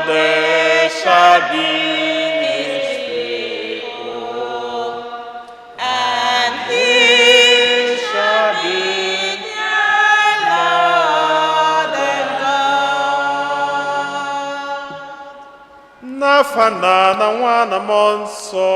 They shall be his people, And he shall be their Lord and God. N'afa Nna na Nwa na Mmụọ Nsọ.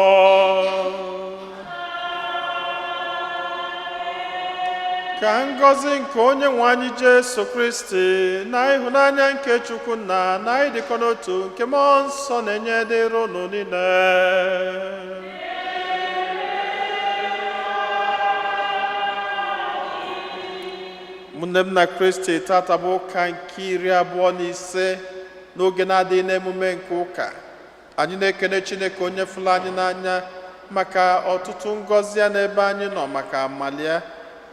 Ka ngọzi nke onye nwe anyị Jesu Kristi na ịhụnanya nke Chukwu Nna na ịdịkọ n'otu nke Mmụọ Nsọ na-enye dịrị unu niile. Ụmụnne m na Kristi, tata bụ ụka nke 25 n'oge na-adịghị n'emume nke ụka. Anyị na-ekene Chineke onye fụrụ anyị n'anya maka ọtụtụ ngọzi ya n'ebe anyị nọ, maka amalia,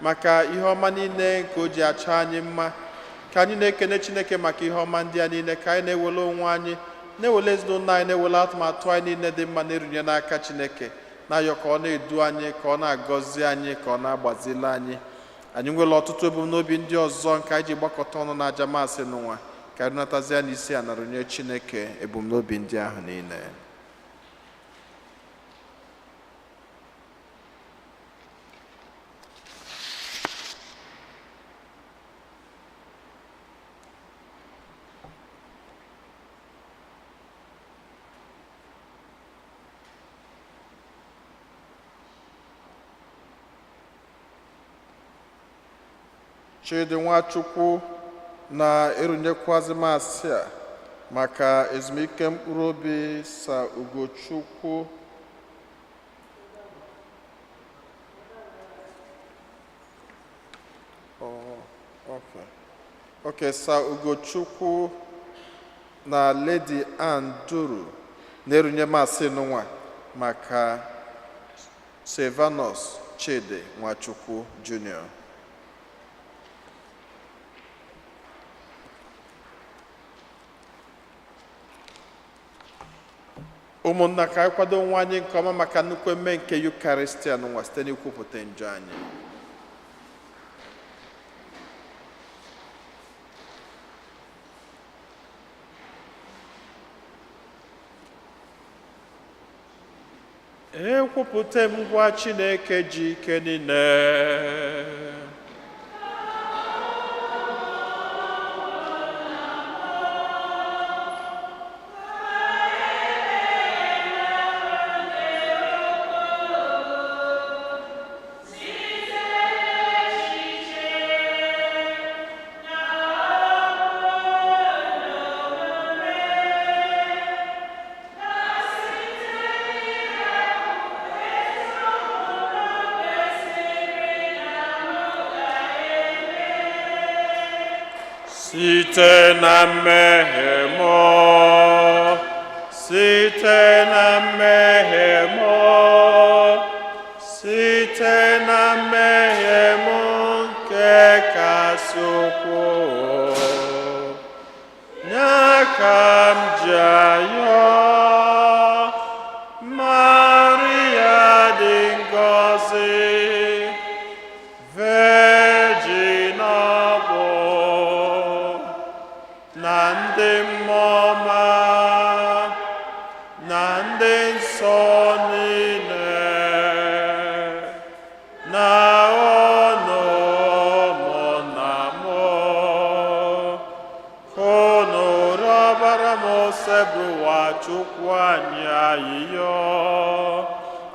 maka ihe ọma niile nke o ji achọ anyị mma. Ka anyị na-ekene Chineke maka ihe ọma ndị a niile, ka anyị na-ewele onwe anyị, na-ewele ezinụlọ anyị, na-ewele atụmatụ anyị niile dị mma na-erunye n'aka Chineke, na-ayọ ka ọ na-edu anyị, ka ọ na-agọzi anyị, ka ọ na-agbazili anyị. Anyị nwere ọtụtụ ebumnobi ndị ọzọ nke anyị ji gbakọta ọnụ na aja Maasị n'ụwa. Ka anyị natazie n'isi a narụnye Chineke ebumnobi ndị ahụ niile. Chidi Nwachukwu na-erunyekwazi Maasị a maka ezumike mkpụrụ obi Sa Ugochukwu. Oh, okay. Okay, Sa Ugochukwu na Lady Ann Duru na-erunye Maasị n'ụwa maka Silvanus Chidi Nwachukwu Jr. Ụmụnna, ka anyị kwado onwe anyị nke ọma maka nnukwu emume nke Yukaristia n'ụwa site n'ikwupụta njọ anyị. Ekwupụta m ngwa Chineke ji ike niile site na mmehie m, site na mmehie m, site na mmehie m nke kasị ukwuu, ya ka m ji ayọ Maria dị ngọzi, Virgin ọbụ na ndị mmụọ ọma na ndị nsọ niile na unu ụmụnna m, unu rịọbara m Osebụrụwa Chukwu anyị ayịyọ,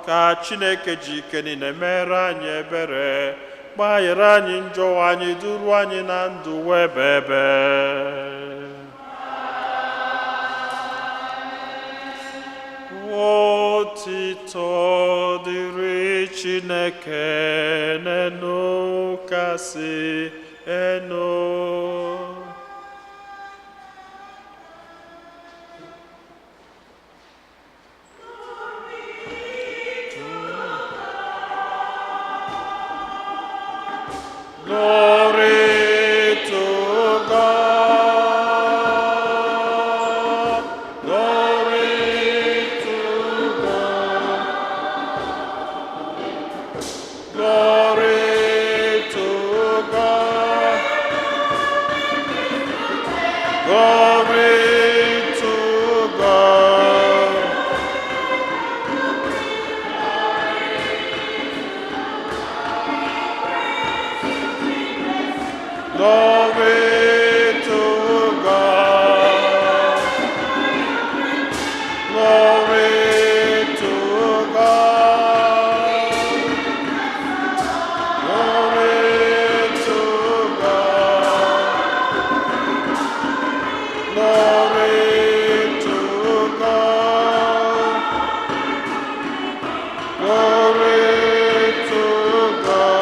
ka Chineke ji ike niile mere anyị ebere, gbaghara anyị njọ anyị, duru anyị na ndụ webebe. Otito dịrị Chineke n'enu kasị enu. Glory to God. Glory to God. Glory to God. Glory to God. Glory to God. Glory to God. Glory to God. Glory to God. Glory to God.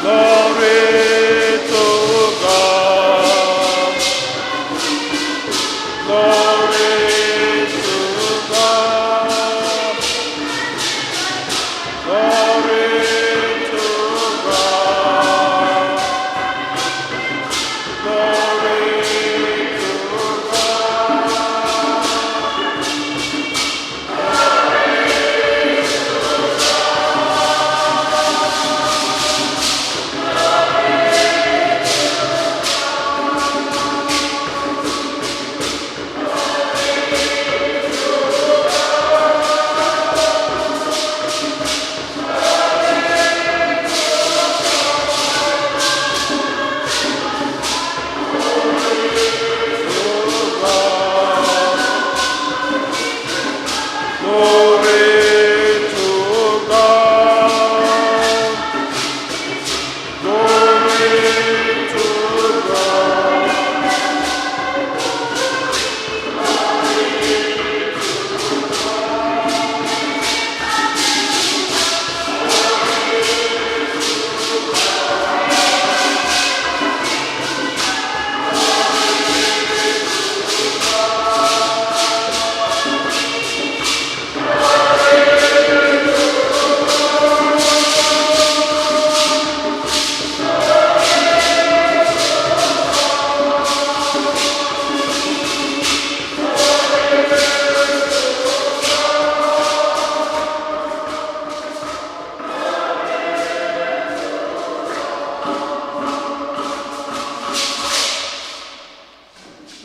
Glory to God. Glory to God. Glory to God. Glory to God. Glory to God.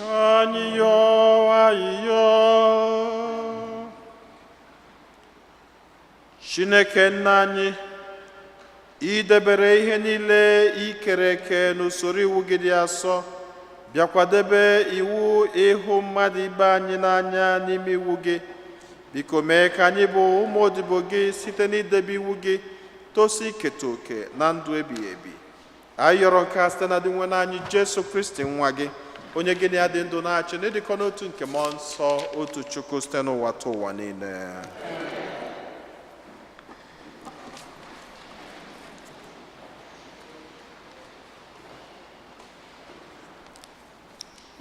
Anyị yọọ ayịyọ. Chineke nna anyị, i debere ihe niile i kere eke n'usoro iwu gị dị asọ, bịakwa debe iwu ịhụ mmadụ ibe anyị n'anya n'ime iwu gị. Biko mee ka anyị bụ ụmụ odibo gị site n'idebe iwu gị, tosi iketa oke na ndụ ebighị ebi. Anyị yọrọ nke a site na dị nwe anyị Jesu Kristi nwa gị, onye gị na ya dị ndụ na-achị n'ịdịkọ n'otu nke mmụọ nsọ otu Chukwu site n'ụwa ta ụwa niile.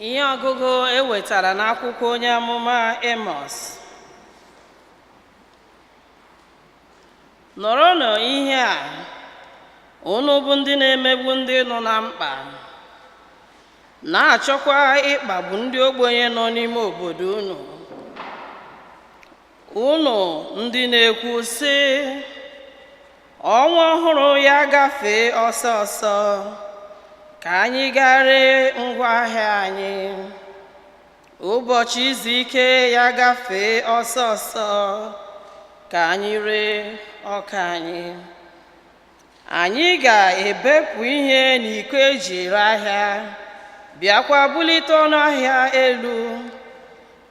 Ihe ọgụgụ e wetara n'akwụkwọ onye amụma Emos. Nụrụnụ ihe a, unu bụ ndị na-emegbu ndị nọ na mkpa, na-achọkwa ịkpagbu ndị ogbenye nọ n'ime obodo unu. Unu ndị na-ekwu sị, ọnwa ọhụrụ ya gafee ọsọ ọsọ, ka anyị gaa ree ngwaahịa anyị. Ụbọchị izu ike ya gafee ọsọ ọsọ, ka anyị ree ọka anyị. Anyị ga-ebepụ ihe n'iko eji ere ahịa, bịakwa bulite ọnụ ahịa elu,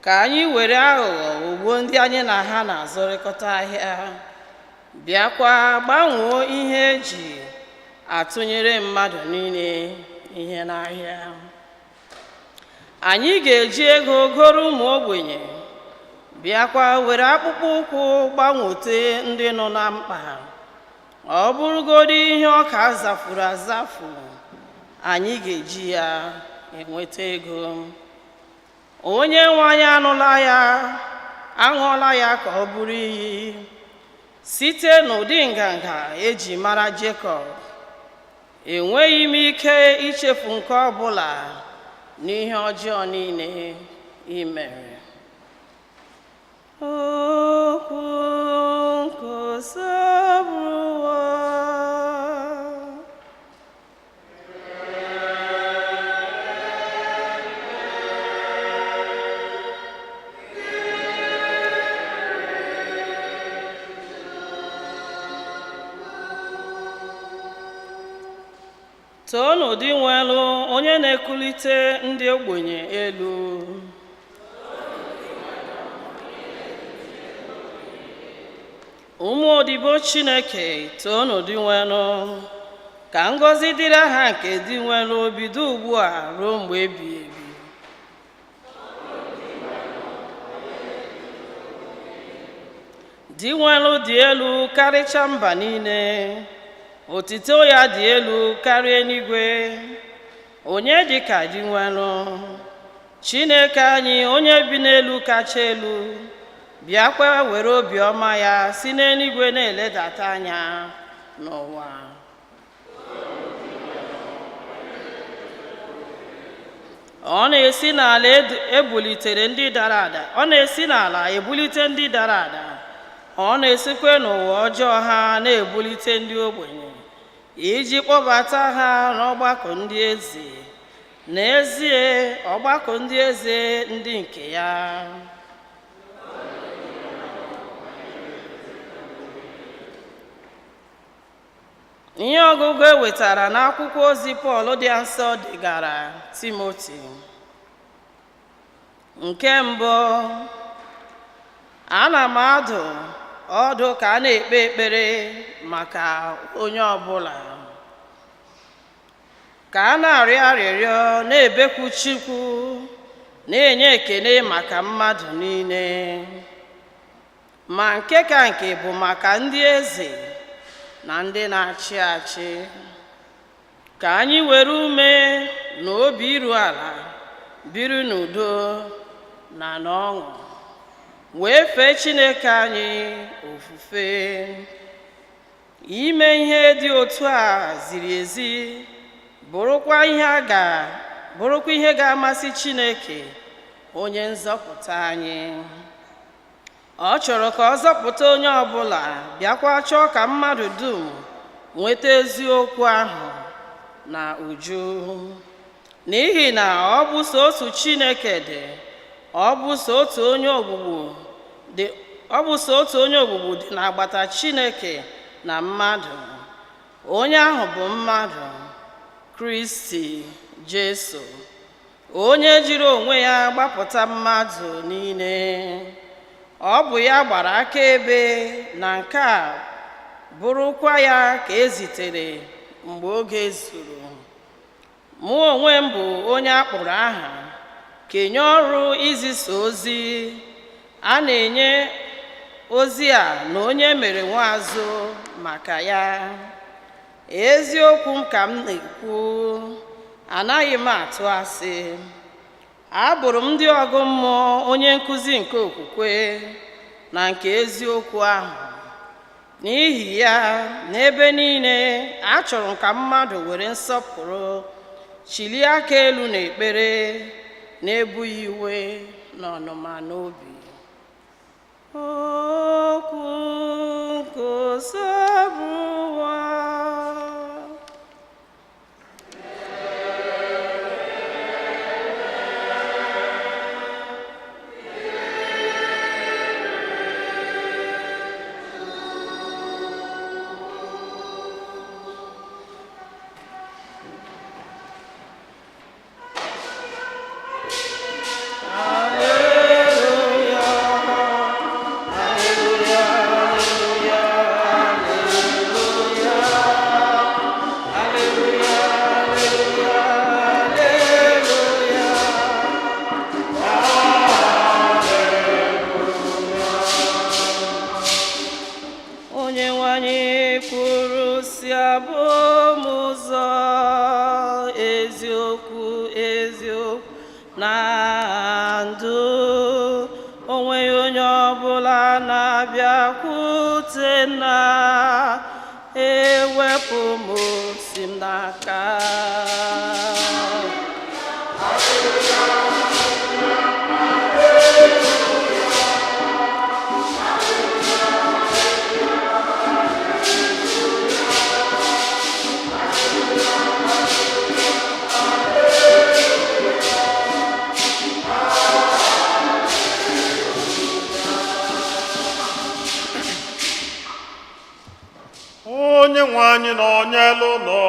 ka anyị were aghụghọ ghọgbuo ndị anyị na ha na-azụrịkọta ahịa, bịakwa gbanwoo ihe eji atụnyere mmadụ niile ihe n'ahịa. Anyị ga-eji ego goro ụmụ ogbenye, bịakwa were akpụkpọ ụkwụ gbanwote ndị nọ na mkpa. Ọ bụrụgodị ihe ọka zafuru azafu, anyị ga-eji ya enweta ego. Onye nwe anyị anụla ya, aṅụọla ya ka ọ bụrụ iyi site n'ụdị nganga eji mara Jekọb. Enweghị m ike ichefu nke ọ bụla n'ihe ọjọọ niile i mere. Okwu nke Osebụrụwa. Toonu Dinwenu, onye na-ekulite ndị ogbenye elu. Ụmụ odibo Chineke, toonu Dinwenu. Ka ngọzi dịrị aha nke Dinwenu bido ugbu a ruo mgbe ebighị ebi. Dinwenu dị elu karịcha mba niile. Otito ya dị elu karịa eluigwe. Onye dị ka Dinwenu? Chineke anyị, onye bi n'elu kacha elu, bịakwa were obiọma ya si n'eluigwe na-eledata anya n'ụwa. Ọ na-esi n'ala ebulitere ndị dara ada, ọ na-esi n'ala ebulite ndị dara ada, ọ na-esikwa n'ụwa ọjọọ ha na-ebulite ndị ogbenye, iji kpọbata ha n'ọgbakọ ndị eze, n'ezie ọgbakọ ndị eze ndị nke ya. Ihe ọgụgụ e wetara n'akwụkwọ ozi Pọl dị nsọ degara Timoti. Nke mbụ, ana m adụ ọdụ ka a na-ekpe ekpere maka onye ọbụla, ka a na-arịọ arịrịọ, na-ebekwu Chukwu, na-enye ekele maka mmadụ niile, ma nke ka nke bụ maka ndị eze na ndị na-achị achị, ka anyị were ume na obi iru ala biri n'udo na n'ọṅụ, wee fee Chineke anyị ofufe. Ime ihe dị otu a ziri ezi, bụrụkwa ihe ga-amasị Chineke onye nzọpụta anyị. Ọ chọrọ ka ọ zọpụta onye ọbụla, bịakwa chọọ ka mmadụ dum nweta eziokwu ahụ na uju. N'ihi na ọ bụ sọ otu Chineke dị, ọ bụ sọ otu onye ogbugbu dị, ọ bụ sọ otu onye ogbugbu dị n'agbata Chineke na mmadụ. Onye ahụ bụ mmadụ, Kristi Jesu, onye jiri onwe ya gbapụta mmadụ niile. Ọ bụ ya gbara akaebe na nke a bụrụkwa ya ka e zitere mgbe oge zuru. Mụ onwe m bụ onye a kpọrọ aha, kenye ọrụ izisa ozi. A na-enye ozi a na onye mere nwaazụ maka ya. Eziokwu m ka m na-ekwu, anaghị m atụ asị. Abụrụ m ndị ọgụ mmụọ, onye nkụzi nke okwukwe na nke eziokwu ahụ. N'ihi ya, n'ebe niile, achọrọ m ka mmadụ were nsọpụrụ chilie aka elu n'ekpere, na-ebughị iwe na ọnụma n'obi. Okwu nke Osebụrụwa. ndụ. Onweghị onye ọbụla na-abịakwute nna ewepụ m osi m n'aka. Onye nwe anyị nọ n'elu ụlọ.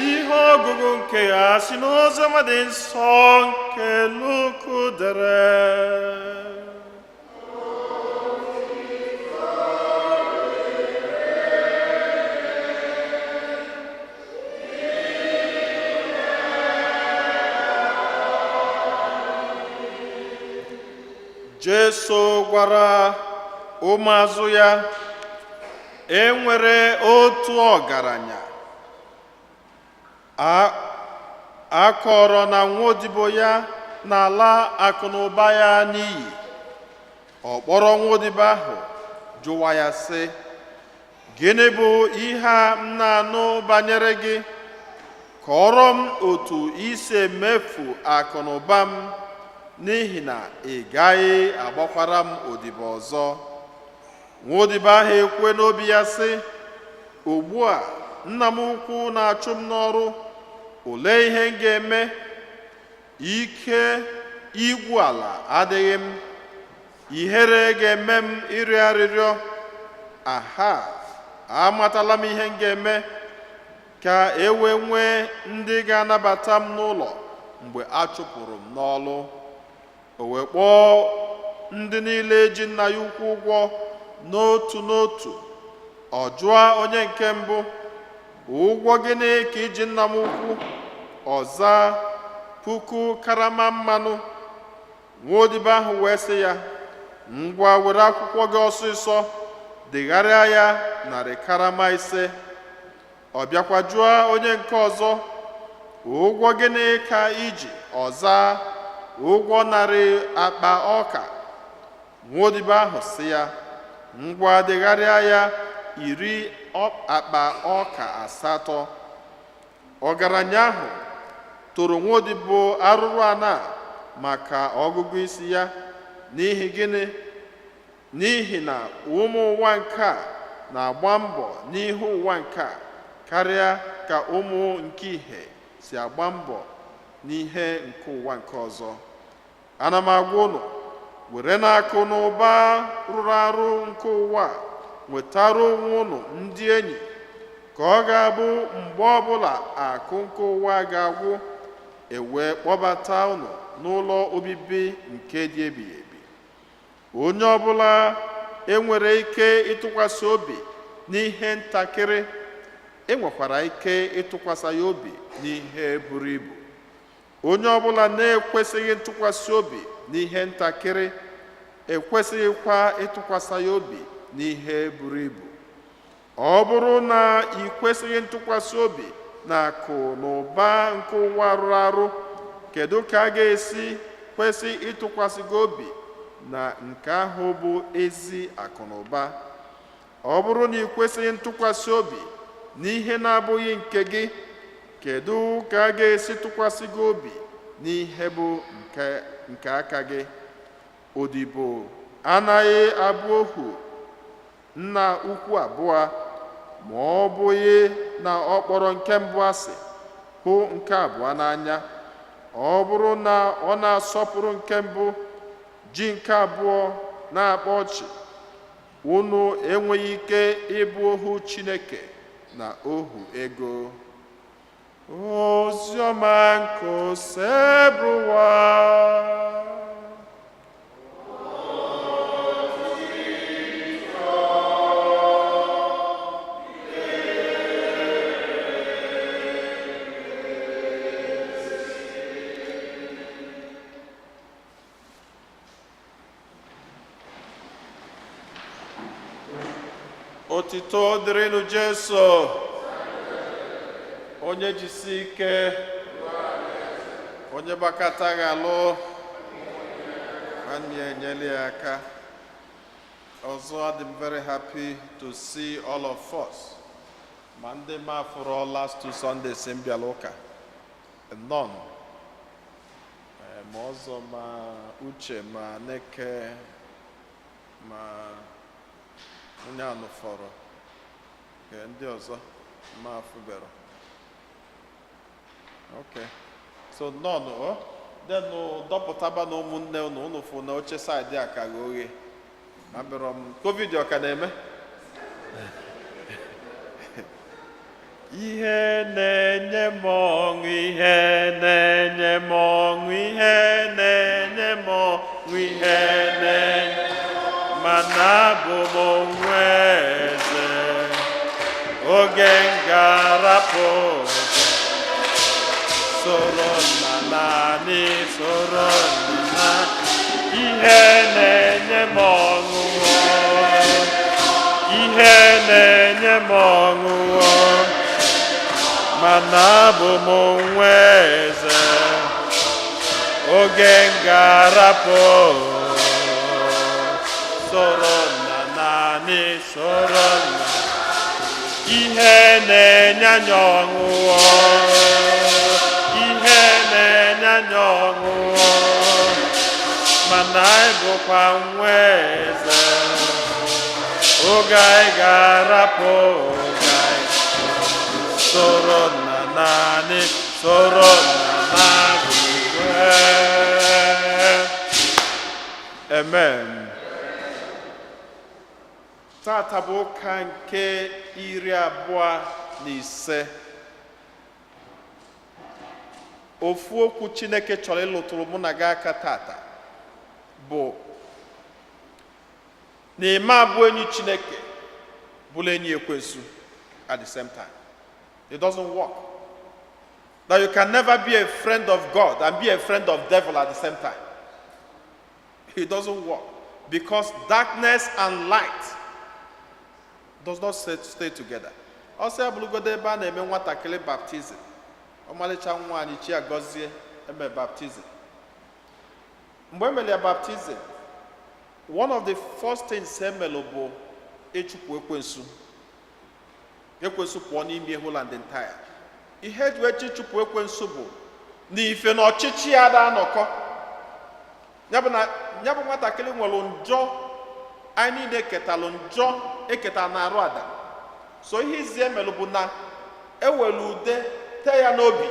Ihe ọgụgụ nke ya si n'Oziọma dị nsọ nke Luk dere. Jesu gwara ụmụazụ ya, e nwere otu ọgaranya a kọrọ na nwa odibo ya na-ala akụ na ụba ya n'iyi. Ọ kpọrọ nwa odibo ahụ jụwa ya sị, gịnị bụ ihe a m na-anụ banyere gị? Kọọrọ m otu i si emefu akụ na ụba m, n'ihi na ị gaghị agbakwara m odibo ọzọ. Nwa odibo ahụ ekwe n'obi ya sị, ugbu a nna m ukwu na-achụ m n'ọrụ, olee ihe m ga-eme? Ike igwu ala adịghị m, ihere ga-eme m ịrịọ arịrịọ. Aha, amatala m ihe m ga-eme ka e wee nwee ndị ga-anabata m n'ụlọ mgbe a chụpụrụ m n'ọlụ. O wee kpọọ ndị niile ji nna ya ukwu ụgwọ n'otu n'otu. Ọ jụọ onye nke mbụ, ụgwọ gịnị ka iji nna m ukwu? Ọ zaa, 1000 karama mmanụ. Nwa odibo ahụ wee sị ya, ngwa were akwụkwọ gị ọsịsọ degharịa ya 500 karama. Ọ bịakwa jụọ onye nke ọzọ, ụgwọ gịnị ka iji? Ọ zaa, ụgwọ 100 akpa ọka. Nwa odibo ahụ sị ya, ngwa degharịa ya 80 akpa ọka. Ọgaranya ahụ toro nwa odibo arụrụ ana maka ọgụgụ isi ya. N'ihi gịnị? N'ihi na ụmụ ụwa nke a na-agba mbọ n'ihu ụwa nke a karịa ka ụmụ nke ìhè si agba mbọ n'ihe nke ụwa nke ọzọ. Ana m agwa unu, were n'akụ na ụba rụrụ arụ nke ụwa nwetara onwe unu ndị enyi, ka ọ ga-abụ mgbe ọbụla akụ nke ụwa ga-agwụ, e wee kpọbata unu n'ụlọ obibi nke dị ebighị ebi. Onye ọbụla enwere ike ịtụkwasị obi n'ihe ntakịrị, enwekwara ike ịtụkwasị ya obi n'ihe buru ibu. Onye ọbụla na-ekwesịghị ntụkwasị obi n'ihe ntakịrị, ekwesịghịkwa ịtụkwasị ya obi n'ihe buru ibu. Ọ bụrụ na ị kwesịghị ntụkwasị obi na akụ na ụba nke ụwa rụrụ arụ, kedu ka a ga-esi kwesị ịtụkwasị gị obi na nke ahụ bụ ezi akụ na ụba? Ọ bụrụ na ị kwesịghị ntụkwasị obi n'ihe na-abụghị nke gị, kedu ka a ga-esi tụkwasị gị obi n'ihe bụ nke aka gị? Odibo anaghị abụ ohu nna ukwu abụọ, ma ọ bụghị na ọ kpọrọ nke mbụ asị, hụ nke abụọ n'anya. Ọ bụrụ na ọ na-asọpụrụ nke mbụ, ji nke abụọ na-akpa ọchị. Unu enweghị ike ịbụ ohu Chineke na ohu ego. Oziọma nke Osebụrụwa. Otito dịrịnụ Jesu. Onye jisi ike, onye gbakọtaghị alụ, nwanne ya enyela ya aka. Ọzọ, adị m very happy to see all of us. Ma ndị m afụrọ last 2 Sundays m bịara ụka. None. Ma ọzọ, ma Uche, ma Neke, ma onye anụfọrọ nke ndị ọzọ ma afụbero. Okay, so none o then dọpụtaba na ụmụnne unu. Unu fụ na oche side a ka ghe oghe. Abịrọ m COVID ọ ka na-eme ihe na-enye m ọṅụ, ihe na-enye m ọṅụ, ihe na-enye m ọṅụ, ihe na-enye mana abụ m onwe eze oge m ga-arapụ soro nna, naanị soro nna. Ihe na-enye m ọṅụ, ihe na-enye m ọṅụ, mana abụ m onwe eze oge m ga-arapụ soro nna, naanị soro nna. Ihe na-enye anyị ọṅụ, ihe na-enye anyị ọṅụ, mana anyị bụkwa nwa eze oge anyị ga-arapụ, oge anyị soro nna, naanị soro nna na-abụkwe. Amen. Tata bụ ụka nke 25. Ofu okwu Chineke chọrọ ịlụtụrụ mụ na gị aka tata bụ na ime abụ enyi Chineke bụrụ enyi ekwensu at the same time. It doesn't work. That you can never be a friend of God and be a friend of devil at the same time. It doesn't work, because darkness and light does not stay together. Ọsọ ya bụrụgodo ebe a na-eme nwatakịrị baptism, ọmalịcha nwa anyị chi agọzie eme baptism, mgbe emere ya baptism, one of the first things emelụ bụ ịchụpụ ekwensu. Ekwensu pụọ n'ime whole and entire. Ihe eji wee chịchụpụ ekwensu bụ na ife na ọchịchị ya da anọkọ. Ya bụ na ya bụ nwatakịrị nwere njọ anyị niile ketalụ, njọ eketa na arụ ada. So ihe izi emelụ bụ na ewere ude tee ya n'obi.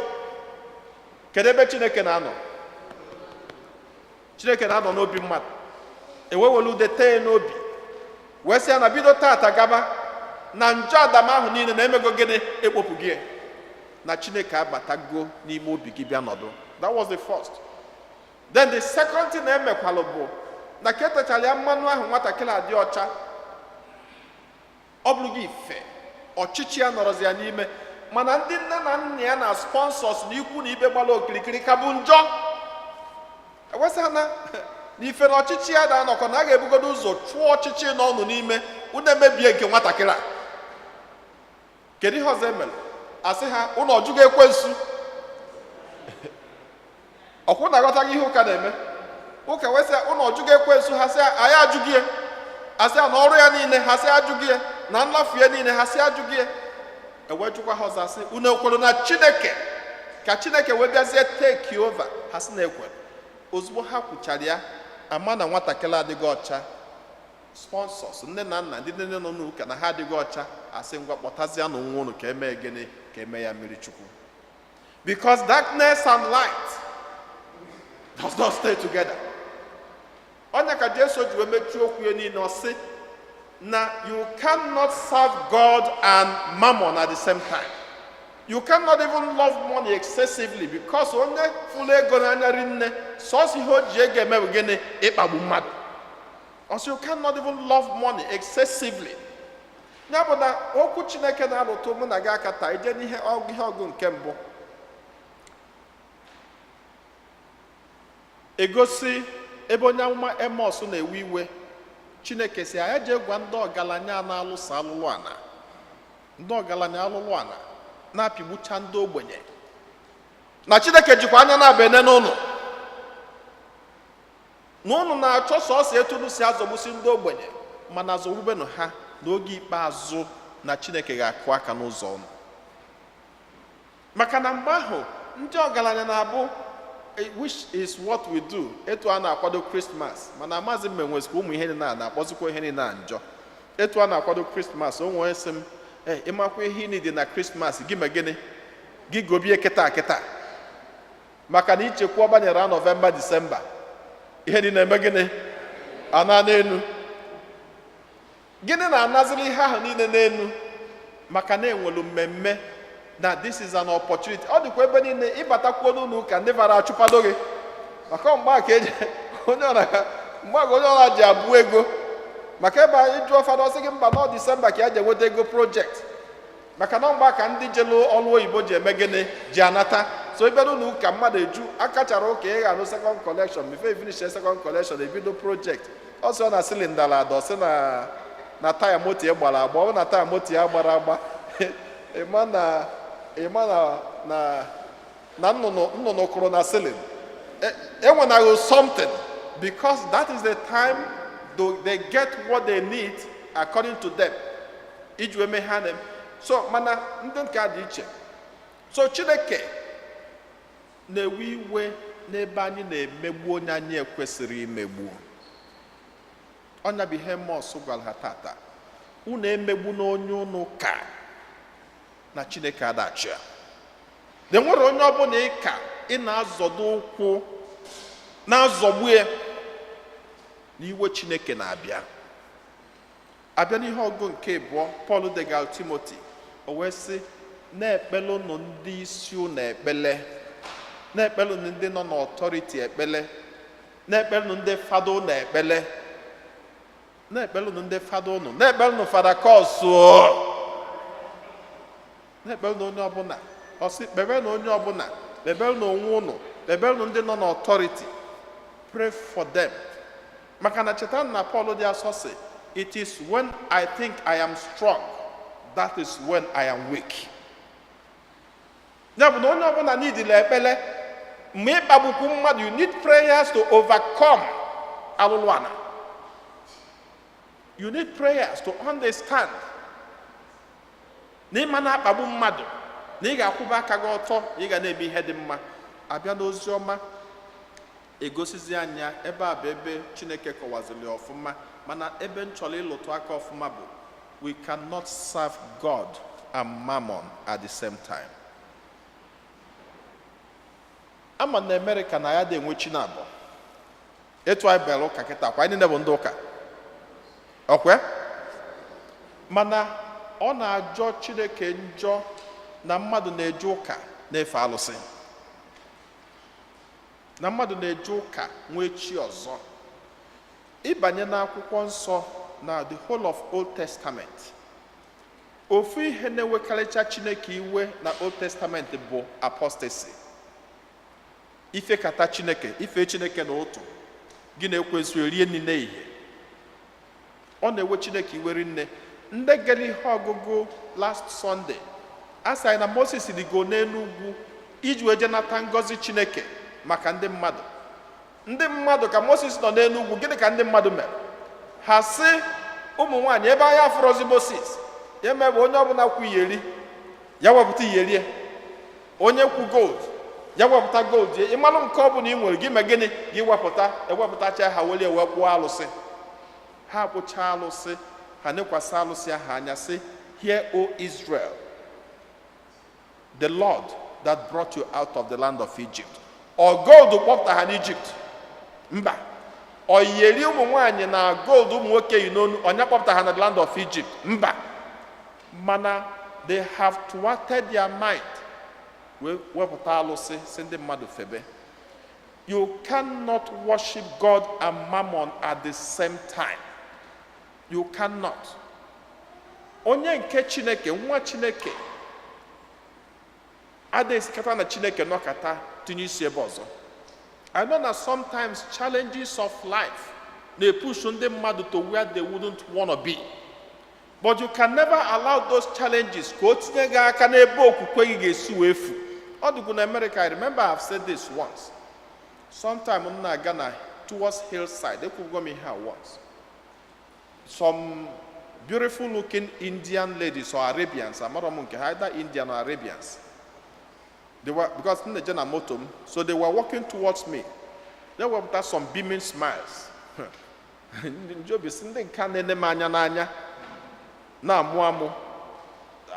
Kedu ebe Chineke na-anọ? Chineke na-anọ n'obi mmadụ. Ewewere ude tee ya n'obi wee sị ya na bido tata gaba, na njọ Adam ahụ niile na-emego gịnị? Ekpopụ gị na Chineke abatago n'ime obi gị bịa nọdụ. That was the first. Then the second thing na-emekwalụ bụ na ka etechara ya mmanụ ahụ, nwatakịrị adị ọcha. Ọ bụrụ gị ife ọchịchị ya nọrọzi ya n'ime, mana ndị nne na nna ya na sponsors na ikwu na ibe gbara okirikiri ka bụ njọ. Ewesị na ife na ọchịchị ya na-anọkọ na a ga-ebugodo ụzọ chụọ ọchịchị n'ọnụ n'ime unu, emebie nke nwatakịrị a. Kedu ihe ọzọ emere? Asị ha ụnụ ọjụgo ekwensu. Ọkwụ na-aghọtaghị ihe ụka na-eme. Ụka wee sị ụnụ ọjụgo ekwensu. Ha sị anyị ajụghị ya. Asị ya na ọrụ ya niile, ha sị ajụghị ya, na nlafu ya niile, ha sị ajụghị ya. Ewee jụkwa ha ọzọ, asị unu ekwere na Chineke, ka Chineke wee bịazie take over? Ha sị na ekwere. Ozugbo ha kwuchara ya, ama na nwatakịrị adịghị ọcha. Sponsors, nne na nna, ndị nne nọ n'ụka na ha adịghị ọcha. Asị ngwa, kpọtazie na nwa unu ka emee gịnị? Ka eme ya mmiri Chukwu, because darkness and light does not stay together. Onye ka Jesu ji wee mechie okwu ya niile, ọ sị na you cannot serve God and mammon at the same time. You cannot even love money excessively, because onye fụrụ ego n'anya rinne, sọsọ ihe o ji ego eme bụ gịnị? Ịkpagbu mmadụ. Also, you cannot even love money excessively. Ya bụ na okwu Chineke na-alụtụ mụ na gị aka taa, ije n'ihe ọgụ, ihe ọgụ nke mbụ egosi ebe onye amụma Emos na-ewe iwe. Chineke si ya jee gwa ndị ọgaranya na-alụso alụlụ ana, ndị ọgaranya alụlụ ana na-apịgbucha ndị ogbenye, na Chineke jikwa anya na-aba ene n'ụlọ, na ụnụ na-achọ sọọsọ etu unu si azọgbusi ndị ogbenye, mana zọgbubenụ ha n'oge ikpeazụ, na Chineke ga-akụ aka n'ụzọ ụnụ. Maka na mgbe ahụ ndị ọgaranya na-abụ which is what we do, etu a na-akwado Krismas. Mana amazi m enwezikwa ụmụ ihe niile a na-akpọzikwa ihe niile a njọ. Etu a na-akwado Krismas, o nwee sị m, ee, ịmakwa ihe ị dị na Krismas gị, ma gịnị gị gobie kịta kịta, maka na ichekwa banyere a Nọvemba, Disemba, ihe dị na-eme gịnị ana n'elu, gịnị na-anaziri ihe ahụ niile n'elu, maka na enwelu mmemme na this is an opportunity. Ọ dịkwa ebe niile. Ịbatakwuo n'ụlọ ụka, ndị vara achụpado gị, maka mgbe a ka eji onye ọra, mgbe a ka onye ọra ji abụ ego. Maka ebe anyị jụọ fada, ọsị gị mba, nọ Disemba ka ya ji enweta ego project, maka na mgbe a ka ndị jelu ọrụ oyibo ji eme gịnị, ji anata. So ịbịa n'ụlọ ụka, mmadụ eju akachara ụka, ị ga-anụ second collection. Before you finish second collection, ebido project. Ọsọ na cylinder la ada, ọsị na taya moto ya gbara agba. Ọ bụ na taya moto ya gbara agba, ịma na nnụnụ kụrụ na ceiling, enwenaghị something, because that is the time they get what they need according to them iji wee mee ha na so. Mana ndị nke a dị iche. So Chineke na-ewe iwe n'ebe anyị na-emegbu onye anyị ekwesịrị imegbu. Ọnya bụ ihe Amos gwara ha tata: unu emegbu n'onye unu ka na Chineke adachi ya. Na enwere onye ọbụla ịka ị na-azọdo ụkwụ na-azọgbu ya, na iwe Chineke na-abịa abịa. N'ihe ọgụ nke abụọ Pọl degara Timoti, o wee sị, na-ekpele unu ndị isi unu ekpele, na-ekpele unu ndị nọ n'authority ekpele, na-ekpele unu ndị fada unu ekpele, na-ekpele unu ndị fada unu, na-ekpele unu fada kọsụ, na-ekpere na onye ọbụla. Ọ sị kpebe na onye ọbụla, kpebere na onwe unu, kpebere na ndị nọ n'authority. Pray for them. Maka na cheta na Paul dị asọ sị, "It is when I think I am strong, that is when I am weak." Ya bụ na onye ọbụla nidile ekpele. Mgbe ịkpagbukwu mmadụ, you need prayers to overcome alụlụ ana. You need prayers to understand na ịma na-akpagbu mmadụ, na ị ga-akwụba aka gị ọtọ, na ị ga na-eme ihe dị mma. Abịa n'ozi ọma, egosizi anya ebe a bụ ebe Chineke kọwaziri ọfụma. Mana ebe m chọrọ ịlụtụ aka ọfụma bụ, we cannot serve God and mammon at the same time. Ama na Amerịka na ya dị enwe chi na abụọ. Etu anyị bịara ụka kịta kwa, anyị niile bụ ndị ụka ọkwa, mana ọ na-ajọ Chineke njọ na mmadụ na-eje ụka na-efe alụsị, na mmadụ na-eje ụka nwee chi ọzọ. Ịbanye n'akwụkwọ nsọ, na the whole of Old Testament, ofu ihe na-ewekarịcha Chineke iwe na Old Testament bụ apostasy. Ifekata Chineke, ife Chineke na ụtụ gị na-ekwensu erie nri n'ehihie, ọ na-ewe Chineke iwe rinne. Ndị gere ihe ọgụgụ last Sunday, a sị anyị na Moses rigo n'elu ugwu iji wee je nata ngọzi Chineke maka ndị mmadụ. Ndị mmadụ, ka Moses nọ n'elu ugwu, gịnị ka ndị mmadụ mere? Ha sị ụmụ nwaanyị, ebe anya afụrọzi Moses, ya mee bụ onye ọbụla kwu iyeri ya wepụta iyeri ya, onye kwu gold ya wepụta gold ya. Ịmalụ nke ọ bụla ị nwere gị mee gịnị, gị wepụta. Ewepụtacha ha, welie wee kpụọ alụsị. Ha kpụchaa alụsị, ha nekwasị alụsị ahụ anya, sị, "Hear, O Israel, the Lord that brought you out of the land of Egypt." Ọ gold kpọpụta ha n'Egypt? Mba. Ọ yeri ụmụ nwaanyị na gold ụmụ nwoke yi n'onu, ọnya kpọpụta ha na the land of Egypt? Mba. Mana they have thwarted their mind, wee wepụta alụsị si ndị mmadụ febe. You cannot worship God and mammon at the same time. You cannot. Onye nke Chineke, nwa Chineke, adịghị esikata na Chineke nọkata tinye isi ebe ọzọ. I know that sometimes challenges of life Na-epush ndị mmadụ to where they wouldn't wanna be. But you can never allow those challenges ka o tinye gị aka n'ebe okwukwe gị ga-esi wee fu. Ọ dịkwu na America. I remember I've said this once. Sometime m na-aga na towards hillside, ekwugo m ihe a once. Some beautiful looking Indian ladies or Arabians, amarọ m nke ha, either Indian or Arabians. They were, because m na-eje na moto m, so they were walking towards me. They wepụta some beaming smiles. Ndị obi si ndị nke a na-ene m anya n'anya na-amụ amụ.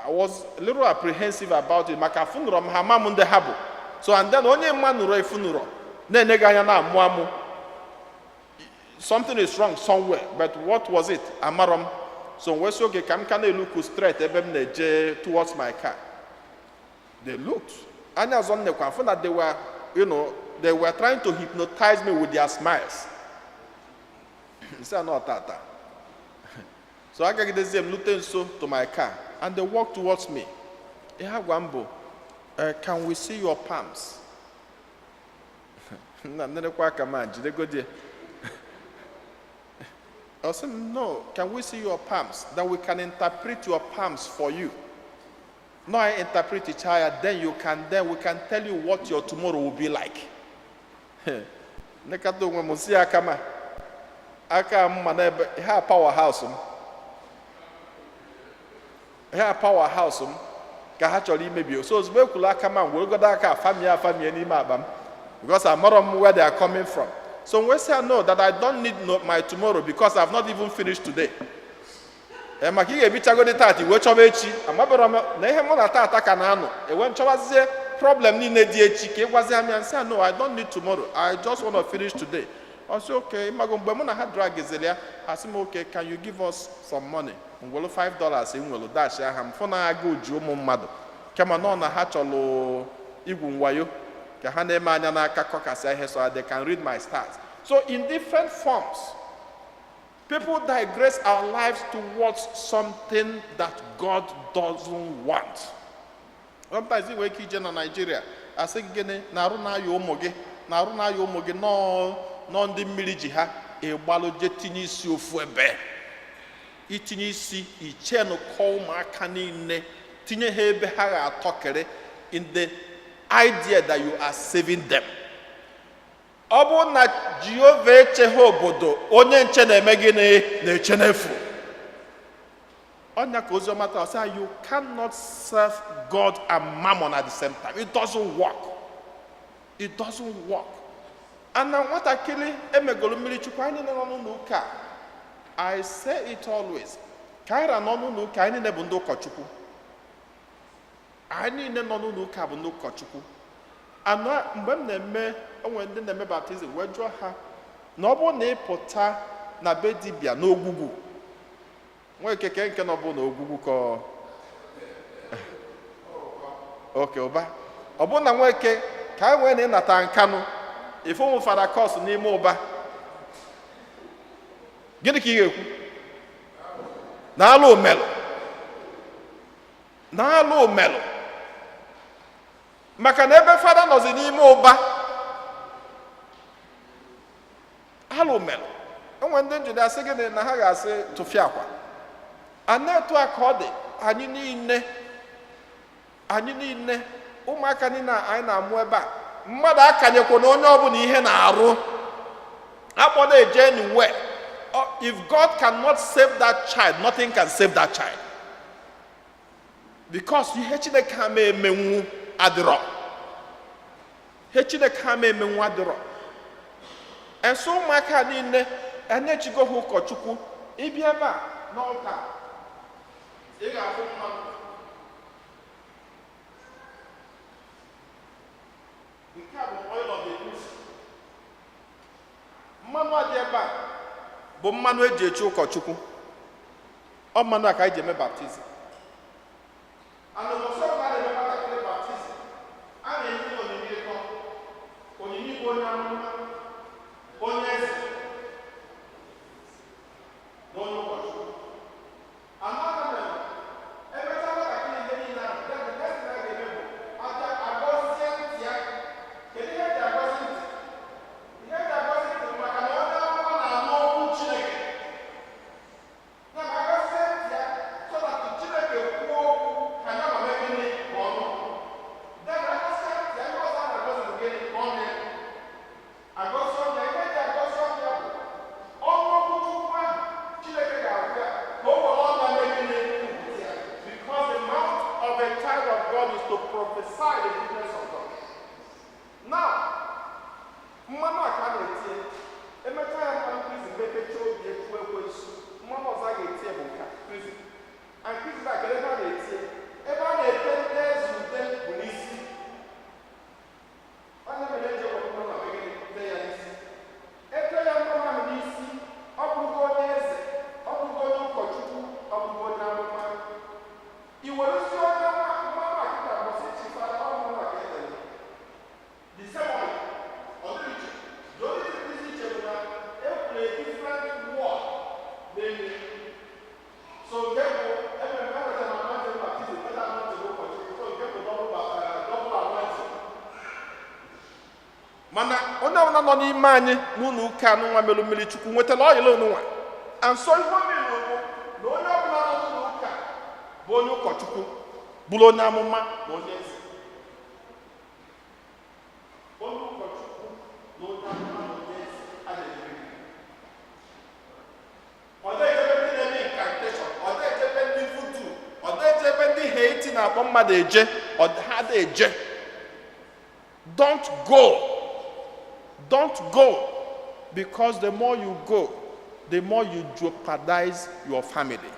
I was a little apprehensive about it maka afụnụrọ m ha, ama m ndị ha bụ. So and then onye mma nụrọ efunụrọ na-ene gị anya na-amụ amụ, something is wrong somewhere, but what was it, amarọ m. So m wee sị oge ka m ka na-eluku straight ebe m na-eje towards my car. They looked anya ọzọ m nekwa fụ na they were trying to hypnotize me with their smiles. Nsị anọ tata. So agagidezie m lute nso to my car and they walked towards me. Ihe agwa m bụ, "Can we see your palms?" Nna nnenekwa aka m a jidegodie. Ọ sị m, "No, can we see your palms that we can interpret your palms for you? No, I interpret it ya, then we can tell you what your tomorrow will be like." Nekata onwe m si aka ma aka m ma n'ebe ha power house m, ha power house m ka ha chọrọ imebi. So ozugbo ekwuru aka ma m weregodo aka afamie afamie n'ime akpa m because amarọ m where they are coming from. So m wee sị, "No, that I don't need no, my tomorrow because I've not even finished today." Ee, maka ị ga-ebichagodi tata iwe chọba echi, amabara m na ihe mụ na tata ka na-anọ ewe nchọwazie problem niile dị echi ka ị gwazie m ya. Nsị, "No, I don't need tomorrow. I just want to finish today." Ọ sị, "Okay." Ịmago mgbe mụ na ha dragiziri ya, asị m, "Okay, can you give us some money?" M welu $5 m nwelu dash aha m fụ na agụụ ji ụmụ mmadụ, kama nọ na ha chọrọ igwu nwayo ka ha na-eme anya n'aka kọkasịa ihe so that they can read my stars. So in different forms, people digress our lives towards something that God doesn't want. Sometimes ị nwere ike ije na Nigeria, asị gị gịnị na-arụ na-aya ụmụ gị, na-arụ na-aya ụmụ gị, nọọ nọọ ndị mmiri ji ha ịgbalụ je tinye isi ofu ebe, itinye isi ichenụkọ ụmụaka niile, tinye ha ebe ha ga-atọkịrị in the idea that you are saving them. Ọ bụrụ na Jehova echeghị obodo, onye nche na-eme gịnị? Na-eche n'efu. Ọnya ka oziọma taa sị, you cannot serve God and mammon at the same time. It doesn't work. It doesn't work. And na nwatakịrị emegolu mmiri chukwu, anyị nọ n'ụlọ ụka, I say it always, ka anyị ra nọ n'ụlọ ụka, anyị niile bụ ndị ụkọchukwu. Anyị niile nọ n'ụlọ ụka bụ ndị ụkọchukwu. Anọ mgbe m na-eme, enwere ndị na-eme baptism, wee jụọ ha na ọ bụrụ na ị pụta na be dibịa n'ogwugwu nwee keke nke nọ bụ na ogwugwu ka oke ụba, ọ bụrụ na nweke ka anyị nwee na ịnata nkanụ ife fada kọs n'ime ụba, gịnị ka ị ga-ekwu? Na-alụ omelụ, na-alụ omelụ, maka na ebe fada nọzi n'ime ụba alụ melụ. Enwe ndị njide asị gịnị na ha ga-asị tụfịa akwa a na-etu a ka ọ dị. Anyị niile, anyị niile, ụmụaka niile a anyị na-amụ ebe a, mmadụ akanyekwa na onye ọbụla ihe na-arụ akpọ na-eje anywhere. If God cannot save that child, nothing can save that child, because ihe Chineke ama emenwu adịrọ, ihe Chineke ama emenwu adịrọ. Eso ụmụaka niile enyechigo ha ụkọchukwu. Ịbịa ebe a n'ọka, ị ga-afụ mmanụ. Nke a bụ oil of the goose. Mmanụ a dị ebe a bụ mmanụ eji echi ụkọchukwu. Ọ mmanụ a ka anyị ji eme baptism. And ụbọchị ọbụla a na-eme nwatakịrị baptism, a na-enye ya onyinye ịtọ: onyinye ịbụ onye amụma, onye eze na onye ụkọchukwu. Another mere emechaa nwatakịrị ihe niile ahụ, then the next thing a ga-eme bụ aja agọzie ntị ya. Kedu ihe eji agọzi ntị? Ihe eji agọzi ntị bụ maka na onye amụma na-anụ okwu. To prophesy the goodness of God. Now, mmanụ a ka a na-etinye, emechaa ya mmanụ chrism, mepechaa obi efu ekwensu. Mmanụ ọzọ a ga-etinye bụ nka chrism. And chrism a, kedu ebe a na-etinye? Ebe a na-ete ndị eze ude bụ n'isi. Onye mere eji ewere mmanụ a megide tee ya n'isi? Ete ya mmanụ ahụ n'isi, ọ bụrụgo onye eze, ọ bụrụgo onye ụkọchukwu, ọ bụrụgo onye amụma. I werezi onye mmanụ a kịta kwụsị chifara ọ mmanụ a ka etere. The same one, ọ dịrị iche. The only thing dị iche bụ na e kwuru a different word n'elu. So nke bụ emere enwetara na anointing baptism, nweta anointing ụkọchukwu, so nke bụ double anointing. Mana onye ọbụla nọ n'ime anyị n'ụlọ ụka anụnwa melụ mmiri Chukwu nwetara oil onụnwa. And so ihe o mere bụ na onye ọbụla nọ n'ụlọ ụka bụ onye ụkọchukwu, bụrụ onye amụma na onye eze. Onye ụkọchukwu na onye amụma na onye eze adịghị eme. Ọ dịghị ebe ndị na-eme incantation, ọ dịghị ebe ndị voodoo, ọ dịghị ebe ndị Haiti na-akpọ mmadụ eje, ọ ha dị eje. Don't go. Don't go, because the more you go, the more you jeopardize your family,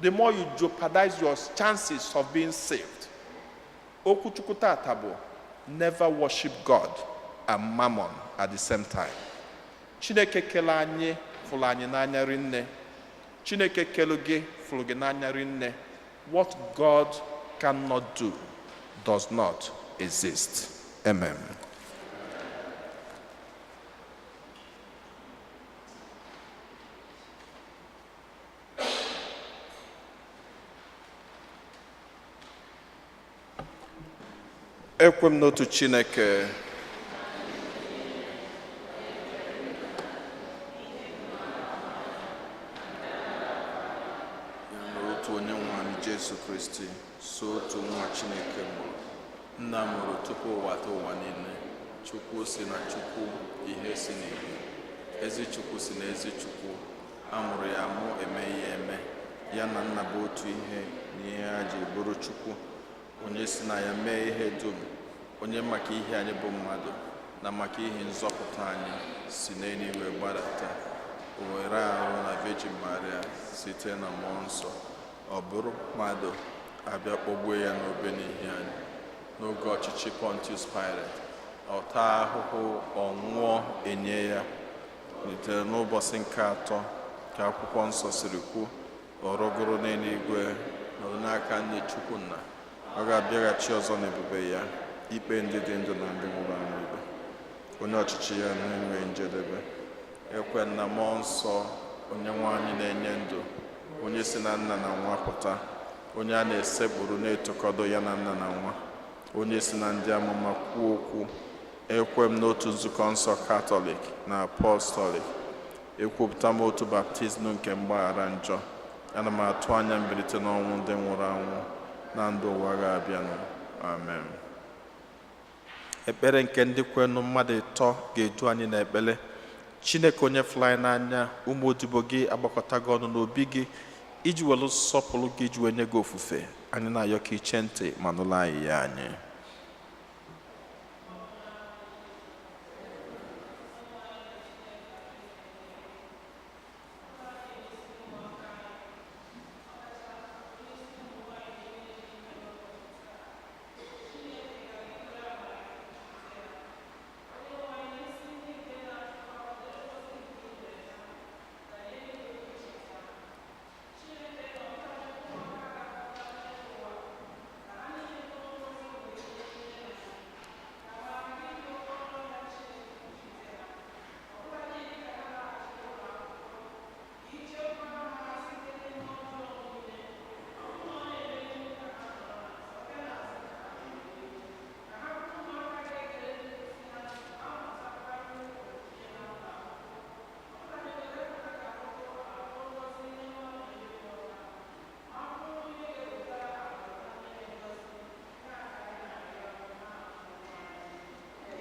the more you jeopardize your chances of being saved. Okwuchukwu tata bụ never worship God and mammon at the same time. Chineke kele anyị fụrụ anyị n'anya rinne. Chineke kelu gị fụrụ gị n'anya rinne. What God cannot do does not exist. Amen. Ekwe m n'otu Chineke, ya na otu onye nwe anyị Jesu Kristi, so otu nwa Chineke mụrụ, nna mụrụ tupu ụwa ta ụwa niile, Chukwu si na Chukwu, ihe si n'ihe, ezi Chukwu si na ezi Chukwu, a mụrụ ya amụ, emeghị ya eme, ya na nna bụ otu ihe na ihe ha ji bụrụ Chukwu, onye si na ya mee ihe dum, onye maka ihe anyị bụ mmadụ na maka ihe nzọpụta anyị si n'eluigwe gbadata, o were arụ na Virgin Maria site na Mmụọ Nsọ, ọ bụrụ mmadụ, abịa kpọgbuo ya n'obe n'ihi anyị. N'oge ọchịchị Pontius Pilate, ọ taa ahụhụ, ọ nwụọ, enye ya, litere n'ụbọchị nke atọ ka akwụkwọ nsọ siri kwu, ọ rọgoro n'eluigwe, nọrọ n'aka nne Chukwu Nna. Ọ ga-abịaghachi ọzọ n'ebube ya ikpe ndị dị ndụ na ndị nwụrụ anwụ ikpe, onye ọchịchị ya na-enweghị njedebe. Ekwe na Mmụọ Nsọ, onye nwe anyị na-enye ndụ, onye si na nna na nwa pụta, onye a na-esekpuru na-etokọdo ya na nna na nwa, onye si na ndị amụma kwuo okwu. Ekwe m n'otu nzukọ nsọ Katọlik na Apọstọlik. Ekwupụta m otu baptizim nke mgbaghara njọ. Ana m atụ anya mbilite n'ọnwụ ndị nwụrụ anwụ na ndụ ụwa ga-abịanụ. Amen. Ekpere nke ndị kwenụ mmadụ ịtọ ga-edu anyị n'ekpere. Chineke onye fụrụ anyị n'anya, ụmụ odibo gị agbakọtago ọnụ n'obi gị iji were sọpụrụ gị, iji wee nye gị ofufe. Anyị na-ayọ ka iche ntị ma nụrụ anyị ya anyị.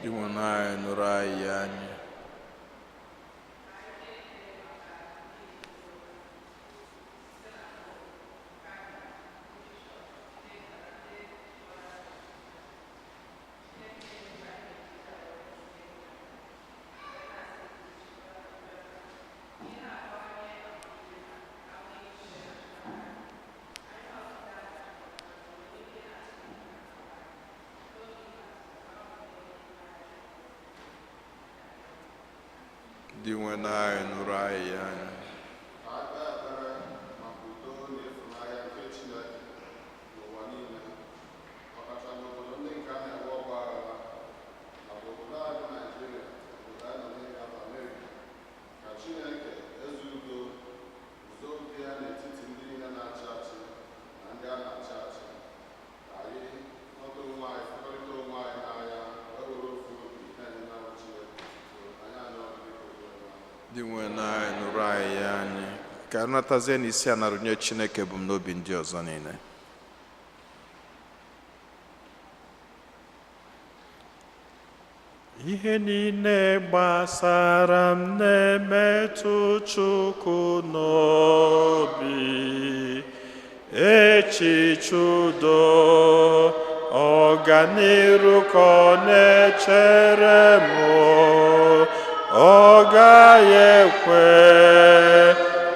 Dinwe anyị, nụrụ anyị anyị. Dị nwe anyị, nụrụ anyị anya. Ka anyị kpee ekpere maka udo na ịfụnanya nke Chineke n'ụwa niile, ọkacha n'obodo ndị nke a na-enwe ọgba aghara, nakwa obodo anyị bụ Naijiria, obodo anyị nọ n'ime ya bụ Amerịka. Ka Chineke eze udo guzo udo ya n'etiti ndị niile na-achị achị na ndị a na-achị achị. Ka anyị ghọta onwe anyị, fụkọrịta onwe anyị n'anya, wee were ofu obi na-enye n'ahụ Chineke otuto. Anyị arịọ gị, biko, Onyenwe anyị. Dị nwe anyị, nụrụ anyị anyị. Ka anyị natazie n'isi a narụnye Chineke ebumnobi ndị ọzọ niile. Ihe niile gbasara m na-emetụ Chukwu n'obi. Echiche udo, ọganiru ka ọ na-echere m. Ọ gaghị ekwe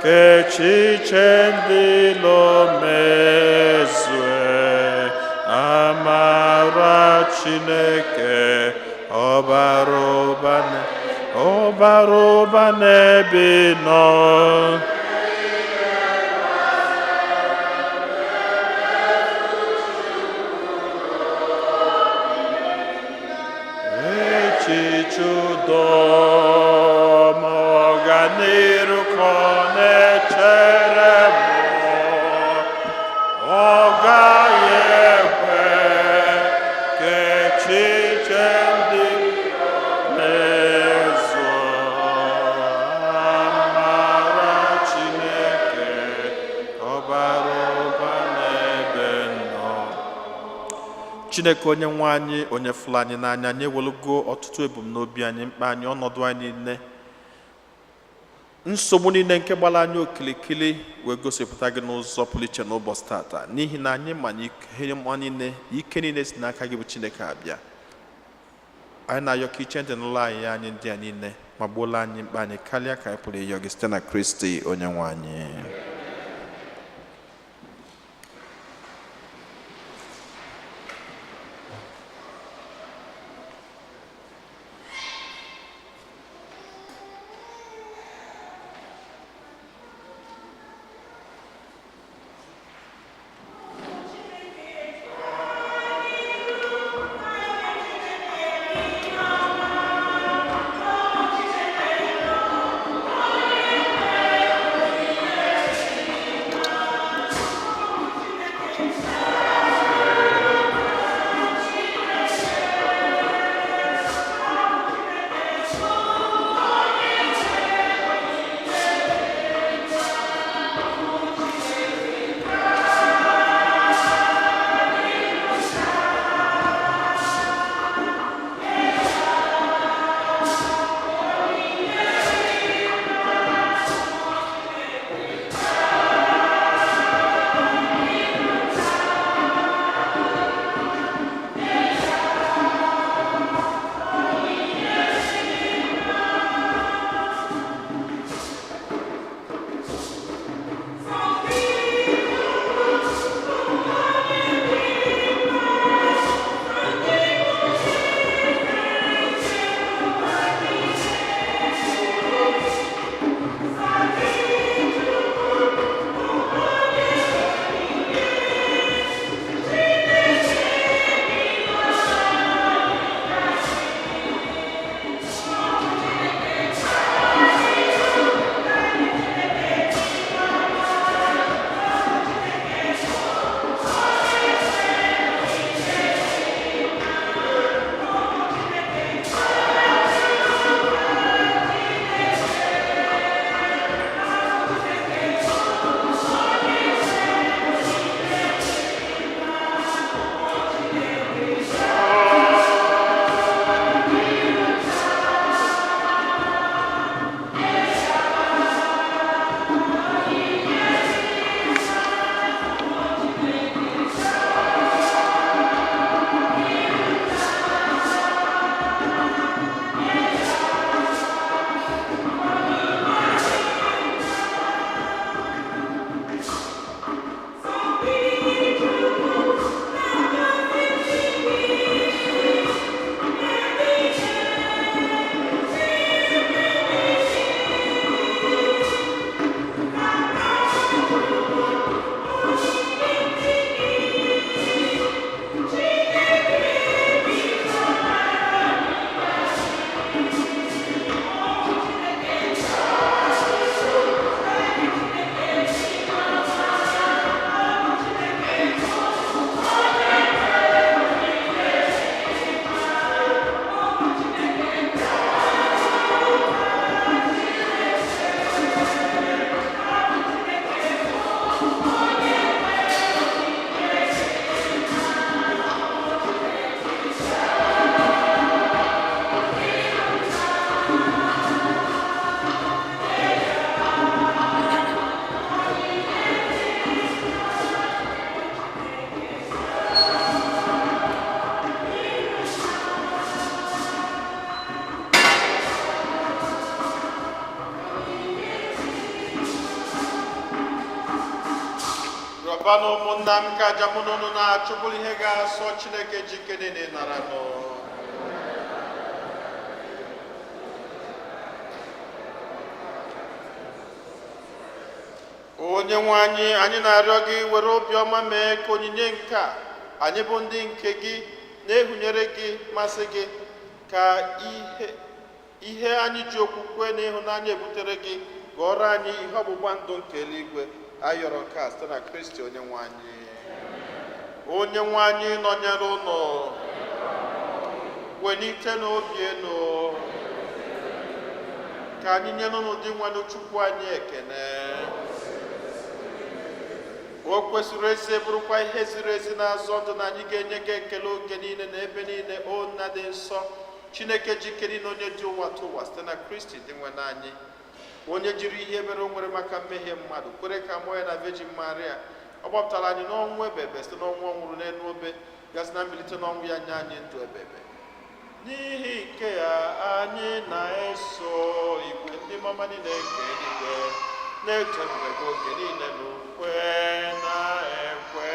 ka echiche ndị ilo mezue. Amara Chineke ọbara ụba ọbara ụba n'ebe ị nọ. Echiche udo ma ọganiru ka ọ na-echere m. Ọ gaghị ekwe ka echiche ndị mezuo. Amara Chineke ọbara ụba n'ebe nọ. Chineke onye nwe anyị, onye fụrụ anyị n'anya, anyị ewelugo ọtụtụ ebumnobi anyị, mkpa anyị, ọnọdụ anyị niile, nsogbu niile nke gbara anyị okilikili, wee gosipụta gị n'ụzọ pụrụ iche n'ụbọchị tata, n'ihi na anyị ma na ihe ọma niile, ike niile si n'aka gị bụ Chineke abịa. Anyị na-ayọ ka iche ndị n'ụlọ anyị anyị ndị a niile ma gbuola anyị mkpa anyị karịa ka anyị pụrụ ịyọ gị, site na Kristi onye nwe anyị. Kwakọba na ụmụnna m ka aja mụ na unu na-achụ bụrụ ihe ga-asọ Chineke ji ike niile nara nụ. Onye nwe anyị, anyị na-arịọ gị, were obiọma mee ka onyinye nke a anyị bụ ndị nke gị na-ehunyere gị masị gị, ka ihe anyị ji okwukwe na ịhụnanya ebutere gị gụọrọ anyị ihe ọgbụgba ndụ nke eluigwe. Anyị yọrọ nke a site na Kristi onye nwe anyị. Onye nwe anyị nọnyere ụnụ. Welite n'obi enu ka anyị nye n'ụdị nwanne Chukwu anyị ekene. O kwesịrị ezi, bụrụkwa ihe ziri ezi na-azọ ndụ na anyị ga-enye gị ekele oge niile na ebe niile, o Nna dị nsọ, Chineke ji ike niile, onye dị ụwa tụ ụwa, site na Kristi dị nwe anyị, onye jiri ihe mere o nwere maka mmehie mmadụ kwere ka mụọ ya na Virgin Maria. Ọ gbapụtara anyị n'ọnwụ ebebe site n'ọnwụ ọ nwụrụ n'elu obe, gasị na mbilite n'ọnwụ ya nye anyị ndụ ebebe. N'ihi nke ya, anyị na-eso igwe ndị mama niile nke eluigwe na-eto ebube gị oge niile n'ukwe na ekwe.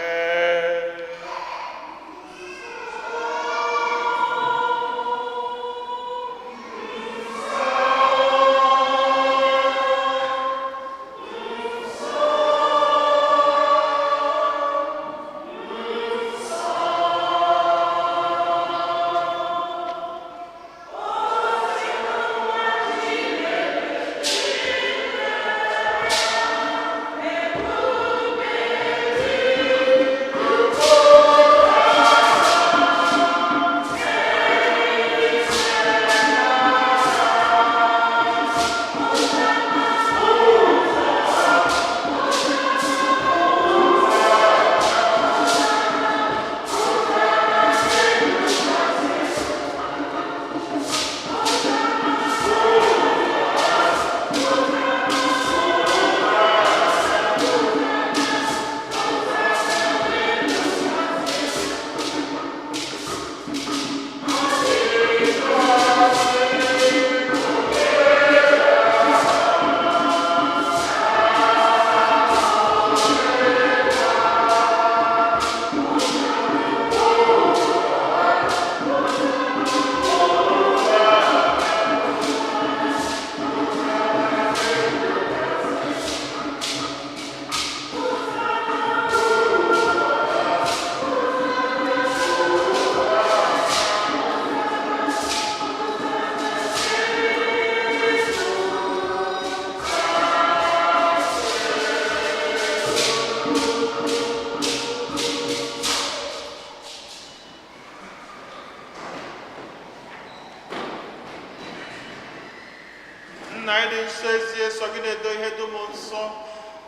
Nna anyị dị nsọ, ezie sọ gị na-edo ihe dum nsọ.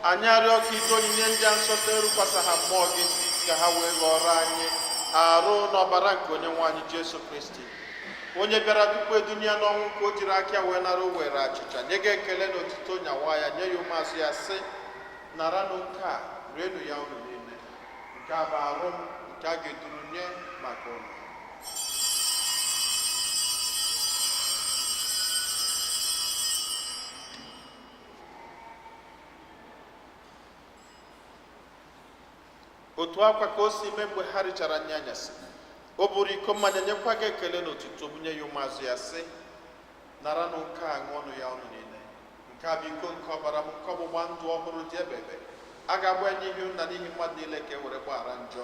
Anyị arịọ ka ido onyinye ndị a nsọ site n'ịrụkwasị ha mmụọ gị, ka ha wee ghọrọ anyị arụ na ọbara nke onye nwe anyị Jesu Kristi, onye bịara tupu edunye ya n'ọnwụ nke o jiri aka ya wee nara. O were achịcha, nye gị ekele na otuto, nyawa ya, nye ya ụmụazụ ya, sị: "Naranụ nke a, rienụ ya unu niile. Nke a bụ arụ m nke a ga-eduru nye maka unu." Otu akwa ka o si mee mgbe ha richara nri anyasị, o buru iko mmanya, nyekwa gị ekele na otuto, bunye ya ụmụazụ ya, sị: "Naranụ nke a, ṅụọnụ ya unu niile. Nke a bụ iko nke ọbara m nke ọgbụgba ndụ ọhụrụ dị ebebe. A ga-agba ya n'ihi unu na n'ihi mmadụ niile ka e were gbaghara njọ.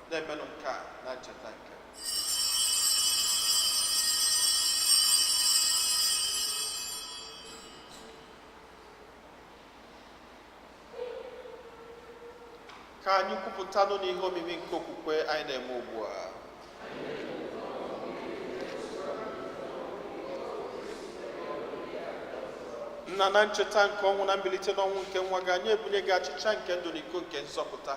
Na-emenụ nke a na ncheta nke m." Ka anyị kwupụtanụ n'ihe omimi nke okwukwe anyị na-eme ugbu a. Nna, na ncheta nke ọnwụ na mbilite n'ọnwụ nke nwa gị, anyị ebunye gị achịcha nke ndụ na iko nke nzọpụta.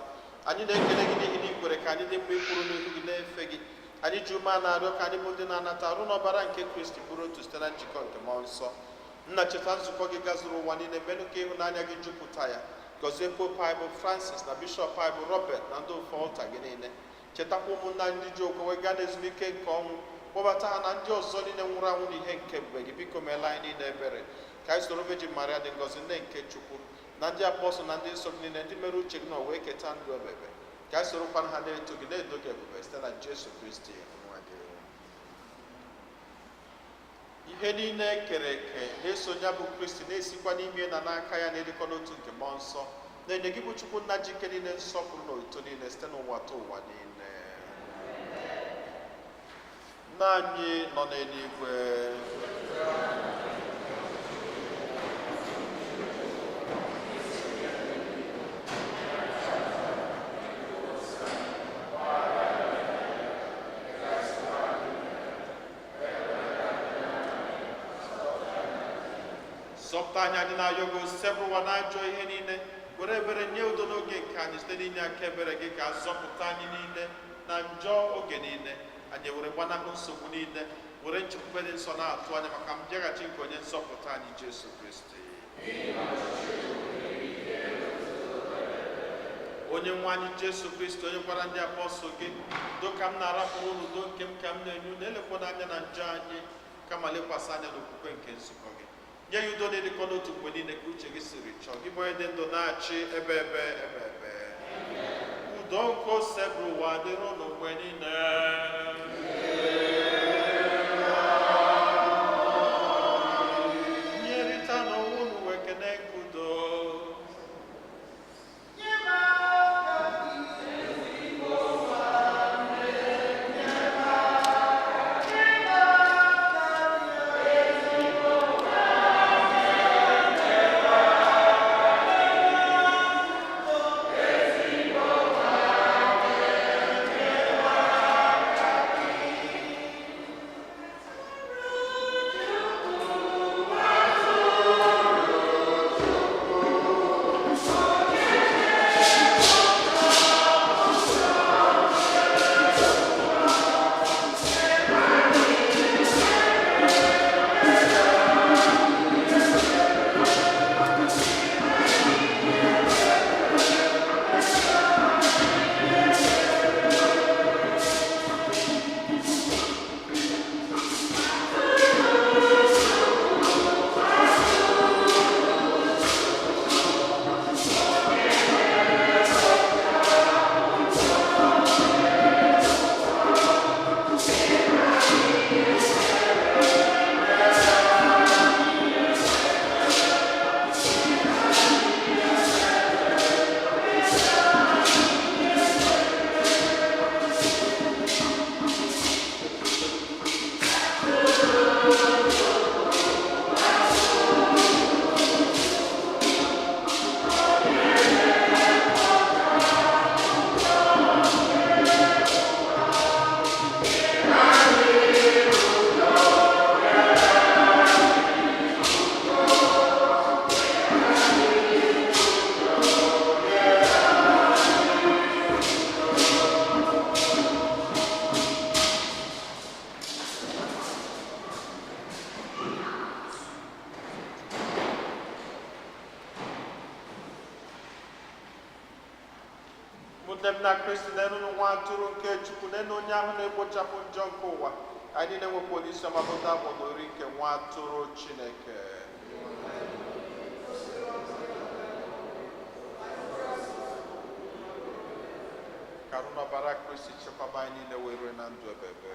Anyị na-ekele gị n'ihi na ị kwere ka anyị dị mma ikwuru n'ihu gị na-efe gị. Anyị ji ume a na-arịọ ka anyị bụ ndị na-anata arụ n'ọbara nke Kristi bụrụ otu site na njikọ nke mmụọ nsọ. Nna, cheta nzukọ gị gazuru ụwa niile, menụ ka ịhụnanya gị jupụta ya. Gọzie Pope anyị bụ Francis na Bishọp anyị bụ Robert na ndị ofe ọlta gị niile. Chetakwa ụmụnna anyị ndị ji okwe wee gaa n'ezumike nke ọnwụ, kpọbata ha na ndị ọzọ niile nwụrụ anwụ n'ihe nke ebube gị. Biko meela anyị niile ebere, ka anyị soro Virgin Maria dị ngọzi, nne nke Chukwu, Na ndị apọstụl na ndị nsọ gị niile, ndị mere uche gị na wee keta ndụ ebebe, ka a sorokwana ha na-eto gị, na-edo gị ebube site na Jesu Kristi nwa gị. Ihe niile e kere eke na-eso ya bụ Kristi, na-esikwa n'ime na n'aka ya, na-edikọ n'otu nke mmụọ nsọ, na-enye gị bụ Chukwu nna ji ike niile nsọpụrụ na otuto niile site n'ụwa ta ụwa niile. Nna anyị nọ n'eluigwe, zọpụta anyị, anyị na-ayọ gị, osebụrụwa na ajọ ihe niile, were ebere nye udo n'oge nke anyị site n'inye aka ebere gị, ka zọpụta anyị niile na njọ oge niile, anyị were gbanahụ nsogbu niile, were nchekwube dị nsọ na-atụ anya maka mbịaghachi nke onye nzọpụta anyị Jesu Kristi. Onye nwe anyị Jesu Kristi, onye gwara ndị apọstụl gị, udo ka m na-arapụrụ unu, udo nke m ka m na-enye unu, elekwana anya na njọ anyị, kama lekwasị anya n'okwukwe nke nzukọ gị, nye ya udo na-edikọ n'otu mgbe niile ka uche gị siri chọọ, gị bụ onye dị ndụ na-achị ebe ebe ebe ebe. Udo nke Osebụrụwa dịrị unu mgbe niile. Nyerịta n'onwe unu wee kene nke udo. Ụmụnne m na Kristi, na-enunu nwa atụrụ nke Chukwu, na-enu onye ahụ na-ekpochapụ njọ nke ụwa. Anyị niile nwekwa onye ọma bụ ndị amụdori nke nwa atụrụ Chineke. Ka arụ n'ọbara Kristi chekwaba anyị niile wee rue na ndụ ebebe.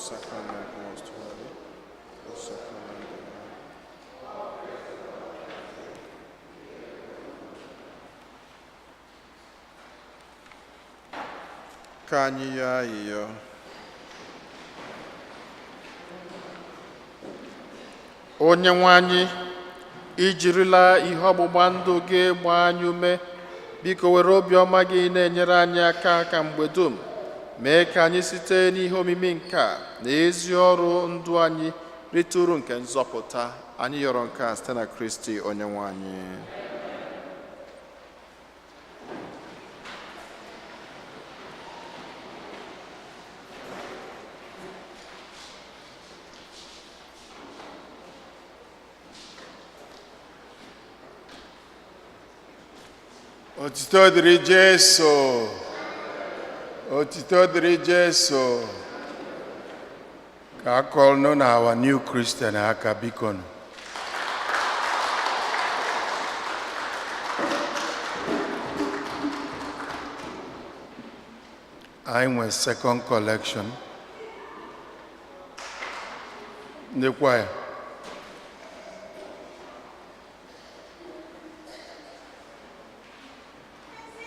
Sacrament most holy, the sacrament divine. Ka anyị yọọ ayịyọ. Onye nwe anyị, i jirila ihe ọgbụgba ndụ gị gbaa anyị ume. Biko were obiọma gị na-enyere anyị aka ka mgbe dum mee ka anyị site n'ihe omimi nke a na ezi ọrụ ndụ anyị rite uru nke nzọpụta. Anyị yọrọ nke a site na Kristi onye nwe anyị. Otito dịrị Jesu. Otito dịrị Jesu. Ka a kọọnụ na our new Christian aka, biko nụ. Anyị nwe second collection. Ndị kwaya.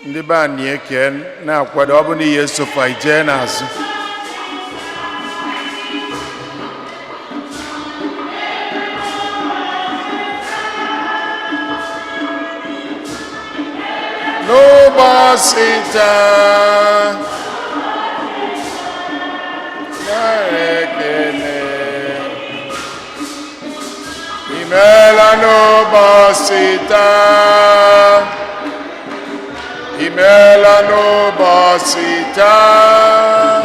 Ndị be anyị eke na-akwado, ọ bụ na ihe sofa ijee n'azụ. N'ụbọchị taa, nara ekele. Imeela n'ụbọchị taa. Imeela n'ụbọchị taa.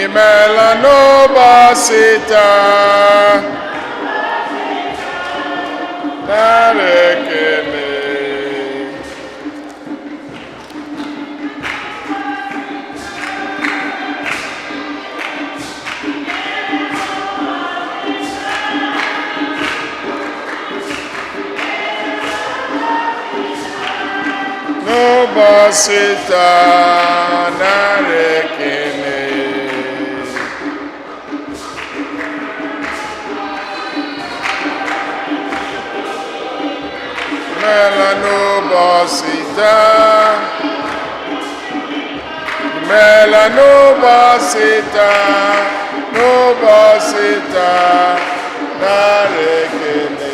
Imeela n'ụbọchị taa. Nara ekele. N'ụbọchị taa, nara ekele. Imeela n'ụbọchị taa. Imeela n'ụbọchị taa. N'ụbọchị taa, nara ekele.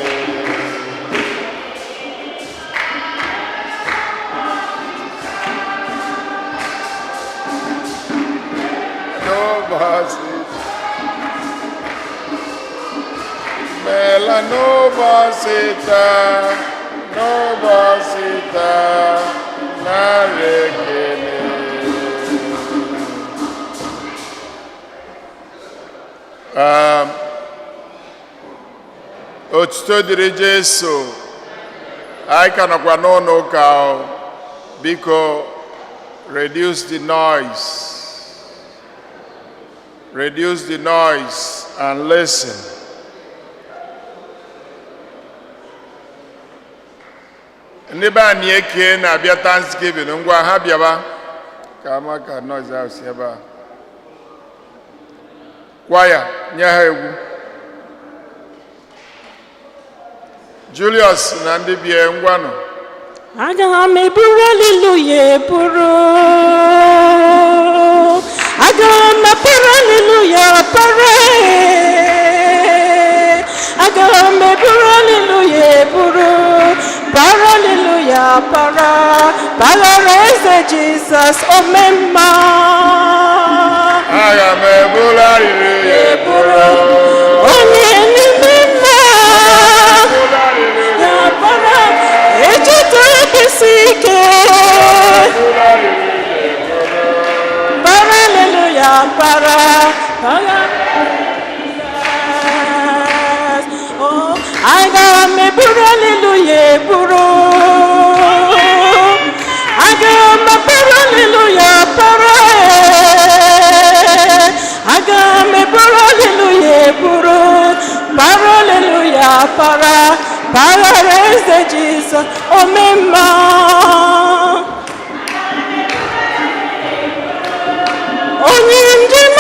N'ụbọchị, imeela n'ụbọchị taa. N'ụbọchị taa, nara ekele. Otuto dịrị Jesu. Anyị ka nọkwa n'ụlọ ụka o. Biko, reduce the noise, reduce the noise and listen. Ndị be anyị eke na-abịa Thanksgiving, ngwa, ha bịaba ka ama ka noise ahụ si ebe a. Kwaya, nye ha egwu. Julius na ndị bie, ngwanụ. Aga m eburu haleluya eburu. Aga m apara haleluya apara. Aga m eburu haleluya eburu. Para haleluya para. Para eze Jizọs omemma. Aga m eburu haleluya eburu. Onye n'ime mma. Ya para echeta ebisi ike. Para hallelujah, para, para. Oh, aga m eburu hallelujah eburu. Aga m para hallelujah para. Aga m eburu hallelujah eburu. Para hallelujah para. Para eze Jizọs omemma. Onye njem.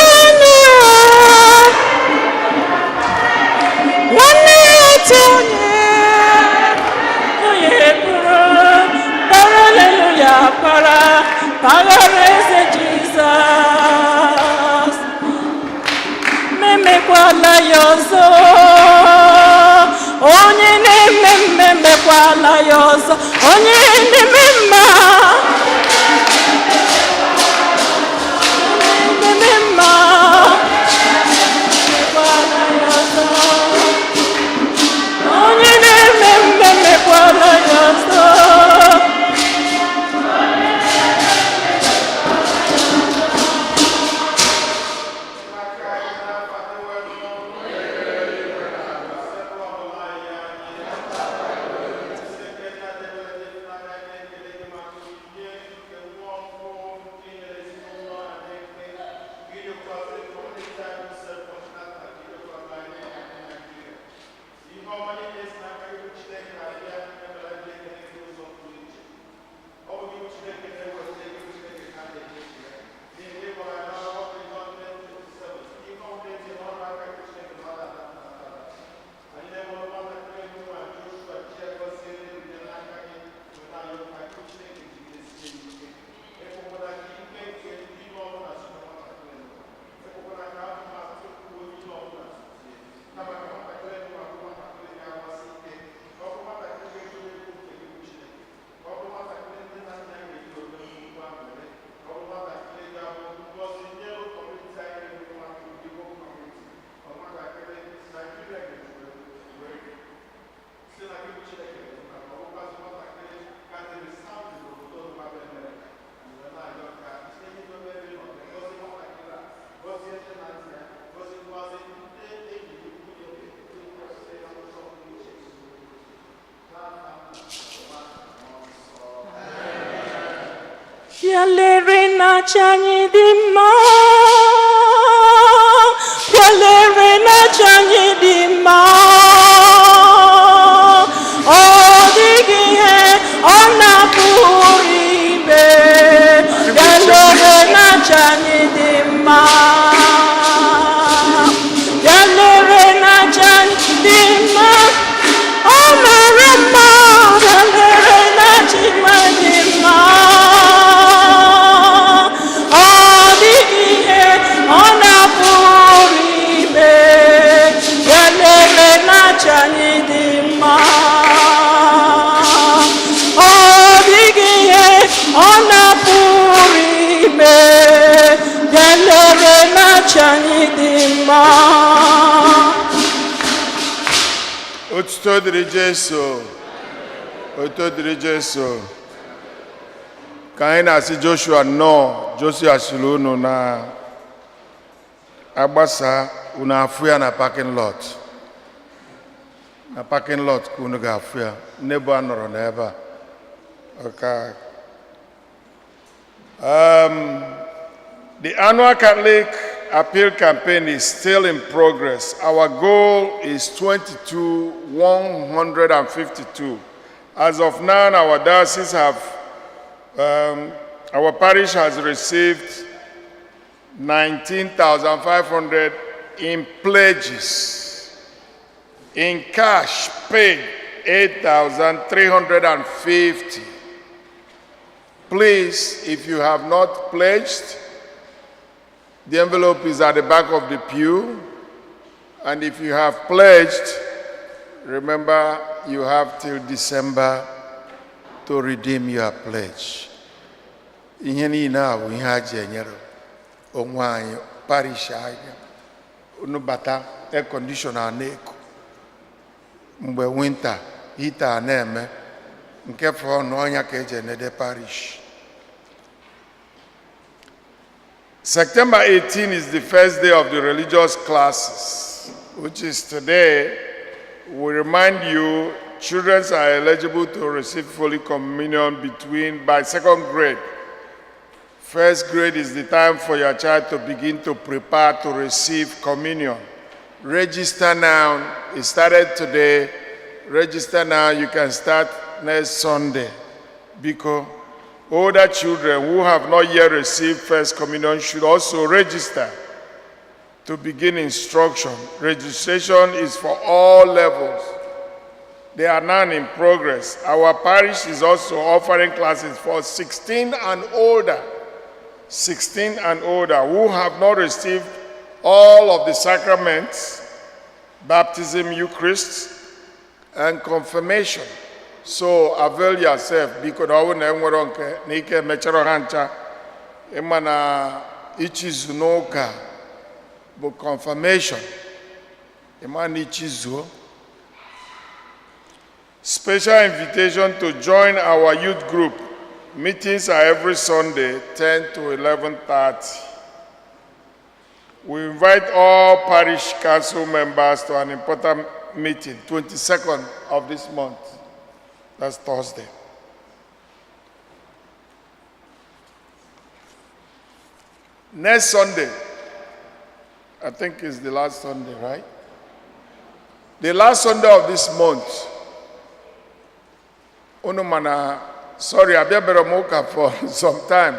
Mekwala ya ọzọ. Onye na-eme mma, emekwala ya ọzọ. Onye na-eme mma, onye na-eme mma, emekwala ya ọzọ. Onye na-eme mma, emekwala ya ọzọ. Bịa lere na chi anyị dị mma. Bịa lere na chi anyị dị mma. Ọ dịghị ihe ọ na-apụghị ime. Bịa lere na chi anyị dị mma. Bịa lere na chi anyị dị mma. Ọ mara mma. Bịa lere na chi dị mma. Ọ dịghị ihe ọ na-apụghị ime. Bịa lere na chi anyị dị mma. Ọ dịghị ihe ọ na-apụghị ime. Bịa lere na chi anyị dị mma. Otuto dịrị Jesu. Otuto dịrị Jesu. Ka anyị na-asị Joshua nnọọ, Joshua sịrị unu na agbasa unu afụ ya na parking lot. Na parking lot ka unu ga-afụ ya. Nne bụ a nọrọ n'ebe a. Ọka. The annual Catholic Appeal campaign is still in progress. Our goal is 22, 152. As of now, our diocese have, our parish has received 19,500 in pledges. In cash paid, 8,350. Please, if you have not pledged, the envelope is at the back of the pew. And if you have pledged, remember you have till December to redeem your pledge. Ihe niile a bụ ihe a ji enyere onwe anyị, parish anyị. Unu bata, air conditioner na-eku. Mgbe winter, heater a na-eme. Nke fọ n'ọnya ka eji enede parish. September 18 is the first day of the religious classes, which is today. We remind you, children are eligible to receive Holy Communion between by second grade. First grade is the time for your child to begin to prepare to receive communion. Register now. It started today. Register now. You can start next Sunday. Because older children who have not yet received First Communion should also register to begin instruction. Registration is for all levels. They are now in progress. Our parish is also offering classes for 16 and older. 16 and older who have not received all of the sacraments, baptism, Eucharist, and confirmation. So avail yourself, biko, na ọ bụrụ na e nwere nke na ike mechara ha ncha, ịma na ichizu n'ụka bụ confirmation, ịma na ichizuo. Special invitation to join our youth group. Meetings are every Sunday, 10 to 11:30. We invite all parish council members to an important meeting, 22nd of this month. That's Thursday. Next Sunday, I think is the last Sunday, right? The last Sunday of this month. Unu mana, sorry, abịabere m ụka for some time.